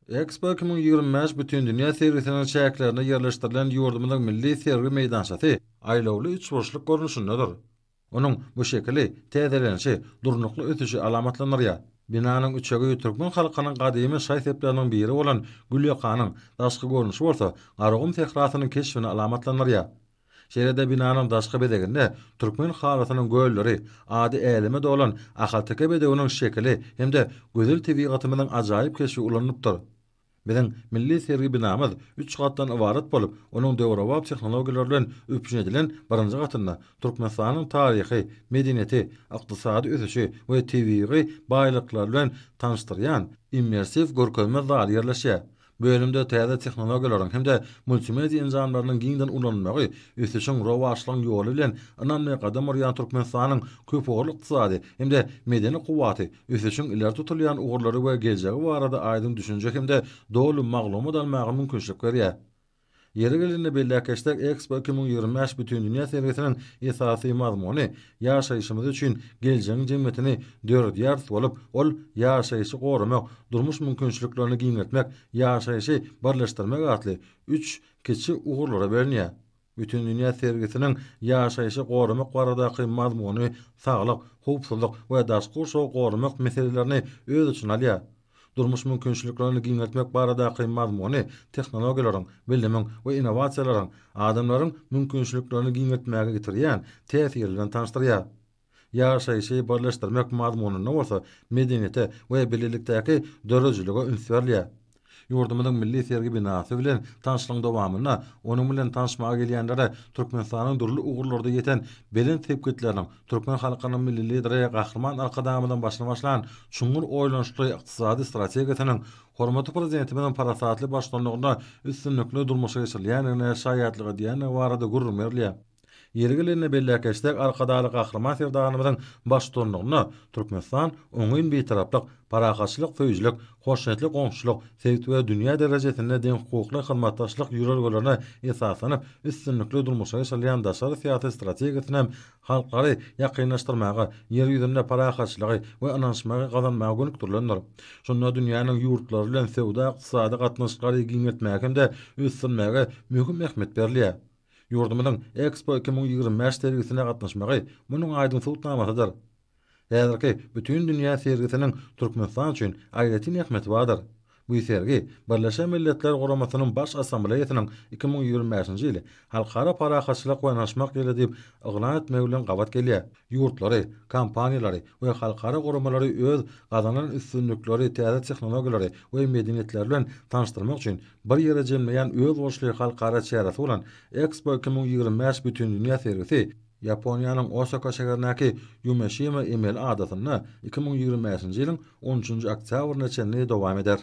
Expo 2025 Bütindünýä sergisiniň çäklerinde ýerleşdirilen ýurdumyzyň milli sergi meýdançasy aýlawly üçburçluk görnüşindedir. Onuň bu şekili täzelenişi, durnukly ösüşi alamatlandyrýar. Binanyň üçegi türkmen halkynyň gadymy şaý-sepleriniň biri bolan gülýakanyň, daşky görnüşi bolsa Garagum sährasynyň keşbini alamatlandyrýar. Şeýle-de binanyň daşky bezeginde türkmen halysynyň gölleri, ady äleme dolan ahalteke bedewiniň şekili hem-de gözel tebigatymyzyň ajaýyp keşbi ulanylypdyr. Biziň milli sergi binamyz üç gatdan ybarat bolup, onuň döwrebap tehnologiýalar bilen üpjün edilen birinji gatynda Türkmenistanyň taryhy, medeniýeti, ykdysady ösüşi we tebigy baýlyklary bilen tanyşdyrýan immersiw görkezme zaly ýerleşýär. Bölümde täze tehnologiýalaryň hem-de multimedia enjamlarynyň giňden ulanylmagy ösüşiň, rowaçlygyň ýoly bilen ynamly gadam urýan Türkmenistanyň köpugurly ykdysady hem-de medeni kuwwaty, ösüşiň ileri tutulýan ugurlary we geljegi barada aýdyň düşünje hem-de doly maglumat almaga mümkinçilik berýär. Ýeri gelende belläp geçsek, Expo 2025 Bütindünýä sergisiniň esasy mazmuny ýaşaýşymyz üçin geljegiň jemgyýetini döredýäris bolup, ol ýaşaýşy goramak, durmuş mümkinçiliklerini giňeltmek, ýaşaýşy birleşdirmek atly üç kiçi ugurlara bölünýär. Bütindünýä sergisiniň ýaşaýşy goramak baradaky mazmuny saglyk, howpsuzlyk we daşky gurşawy goramak meselelerini öz içine alýar. Durmuş mümkinçiliklerini giňeltmek baradaky mazmuny tehnologiýalaryň, bilimiň we innowasiýalaryň adamlaryň mümkinçiliklerini giňeltmäge getirýän täsiri bilen tanyşdyrýar. Ýaşaýşy birleşdirmek mazmunynda bolsa medeniýete we bilelikdäki döredijilige üns berilýär. Ýurdumyzyň Milli sergi binasy bilen tanyşlygyň dowamynda onuň bilen tanyşmaga gelýänlere Türkmenistanyň dürli ugurlarda ýeten belent sepgitleriniň, türkmen halkynyň Milli Lideri Gahryman Arkadagymyzyň başyny başlan çuňňur oýlanyşykly ykdysady strategiýasynyň hormatly Prezidentimiziň parasatly baştutanlygynda üstünlikli durmuşa geçirilýändigine şaýatlyk edýändigi barada gürrüň berilýär. Ýeri gelende belläp geçsek, Arkadagly Gahryman Serdarymyzyň baştutanlygynda Türkmenistan oňyn Bitaraplyk, parahatçylyk söýüjilik, hoşniýetli goňşuçylyk, sebit we dünýä derejesinde deňhukukly hyzmatdaşlyk ýörelgelerine esaslanyp, üstünlikli durmuşa geçirilýän daşary syýasy strategiýasyny hem halklary ýakynlaşdyrmaga, Ýer ýüzünde parahatçylygy we ynanyşmagy gazanmaga gönükdirilendir. Şunda dünýäniň ýurtlary bilen söwda-ykdysady gatnaşyklary giňeltmäge hem-de ösdürmäge möhüm ähmiýet berilýär. Ýurdumyzyň Expo 2025 sergisine gatnaşmagy munuň aýdyň subutnamasydyr. Häzirki Bütindünýä sergisiniň Türkmenistan üçin aýratyn ähmiýeti bardyr. Bu sergi Birleşen Milletler Guramasynyň Baş Assambleýasynyň 2025-nji ýyly Halkara parahatçylyk we ynanyşmak ýyly diýip yglan etmegi bilen gabat gelýär. Ýurtlary, kompaniýalary we halkara guramalary öz gazanan üstünlikleri, täze tehnologiýalary we medeniýetleri bilen tanyşdyrmak üçin bir ýere jemleýän özboluşly halkara çäresi bolan Expo 2025 Bütindünýä sergisi Ýaponiýanyň Osaka şäherindäki Ýumeşima emeli adasynda 2025-nji ýylyň on üçünji oktýabryna çenli dowam eder.